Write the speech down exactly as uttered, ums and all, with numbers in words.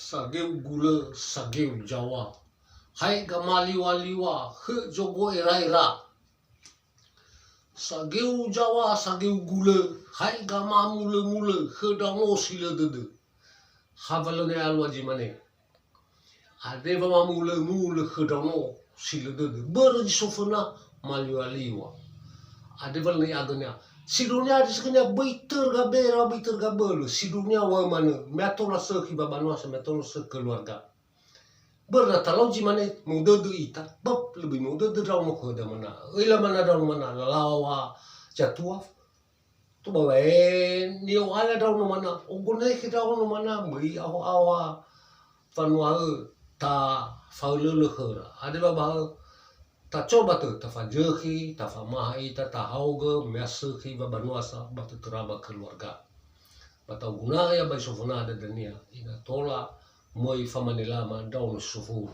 Sageu gulö, sageu zaŵa. Hae gamaliŵaliŵa, khö zogo eraera. Sageu zaŵa, sageu gulö, hae gamamulömulö, khö ndraono si lö dödö. Ha wa lö ne alua zi mane. Ade wa mamulömulö khö ndraono si lö dödö. Börö zi so föna maliŵaliŵa. Ade wa lö ne agönia. Sindrunia ade sökhinia böi tör gabera, böi tör gabölö. Sindrunia wa'ö manö. Mea tola sökhi ba banua sa mea tola sökhi keluarga. Börö na talau zi mane, modödö ita, böp, lebih modödö ndraono khöda mana. Öila mana ndraono mana, lalaŵa zatua. Toba wae, ni'o'ala ndraono mana, ogonekhe ndraono mana, möi aho-aho wanua ö, tafaölölö khöra. Ade wa ba ö, tacoba tö, tafazökhi, tafamaha ita, tahaogö, mea sökhi ba banua sa, ba tötöra ba keluarga. Ba ta'oguna'ö ia ba zi so föna dödönia, ina tola möi famanelama ndraono si so föna.